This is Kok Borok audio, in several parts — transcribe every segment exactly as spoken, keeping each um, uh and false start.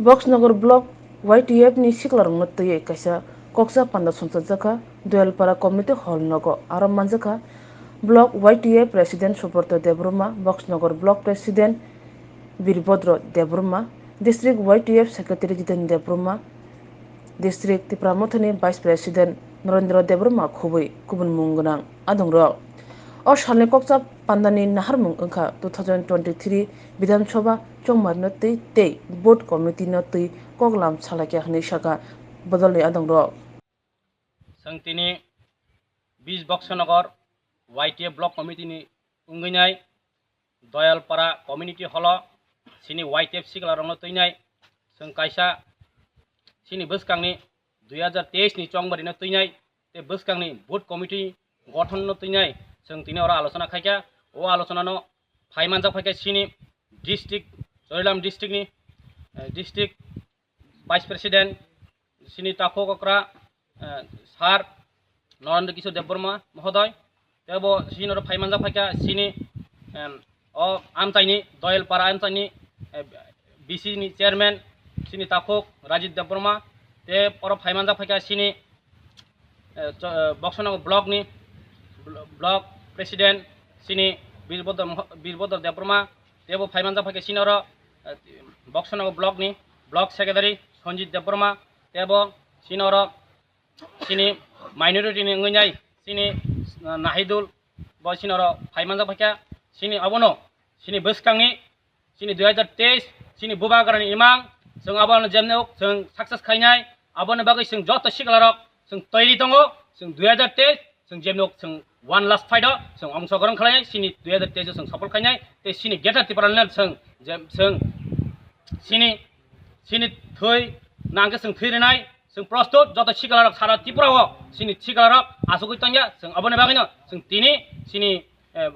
Boxnagar Block Y T F ni siklarokno twiwi kaisa koksa panda sumsokjakha Doyalpara Community Hall nogo. Aro manjakha Block Y T F President Subrata Debbarma, Boxnagar Block President Birbhodro Debbarma, District Y T F Secretary Jiten Debbarma, District Tipra Mothani Vice President Narendra Debbarma khubui kubun mung gwnang adongrok. O salni koksa pandani naharmung wngkha two thousand twenty-three Bidhan Sabha chongmarino twi tei Booth Committee no twi koklam salaikha hwnwi sakha bodolni adongrok. Chwng tini Bij Boxnagar Y T F Block Committee ni wngwi nai Doyalpara Community Hall o chini Y T F siklarokno twinai chwng kaisa chini bwskangni dui hazar teis ni chongbarino twinai tei bwskangni Booth Committee gothonno twinai chwng tini oro alochona khaikha. O alochonano phai manjak phaikha chini district, Charilam district ni, eh, district Vice President chini takhuk okra, eh, Sir Narendra Kishore Debbarma mohodoy. Tebo chini oro phai manjak phaikha chini, em, o amchaini, Doyalpara amchaini, eh, B C ni chairman chini takhuk Rajit Debbarma. Te oro phai manjak phaikha chini, eh, cho-, eh, Boxnagar block ni blo-, block president chini Birbhodro Moho-, Birbhodro Debbarma. Tebo phai manjak phaikha chini oro, eh, Boxnagar block ni block secretary Sanjit Debbarma. Tebo chini oro chini minority ni wngwi nai chini, uh, Nahidul bo chini oro phai manjak phaikha. Chini abono chini bwskangni chini dui hazar teis chini bubagrani imang chwng abono jemne ok chwng success khainai. Aboni bagwi chwng joto siklarok chwng toiri tongo. Chwng dui hazar teis chwng jemne ok chwng one last fight o chwng ongshogoron khlainai, chini dui hazar teis o chwng sopol khainai tei chini Greater Tipraland chwng je chwng chini chini thwi nangkhe chwng thwi rinai. Chwng prostut joto siklarok sara Tripura o chini siklarok asugwi tongya. Chwng aboni bagwino chwng tini chini, eh,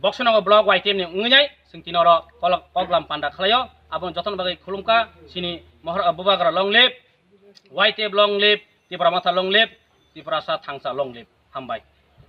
Boxnagar block Y T F ni wngwi nai chwng tini oro kolok koklam panda khlaio. Abono jotono bagwi khulumkha chini mohor, eh, bubagra long live, Y T F long live, Tipra Motha long live, Tiprasa thangsa long live. Hambai.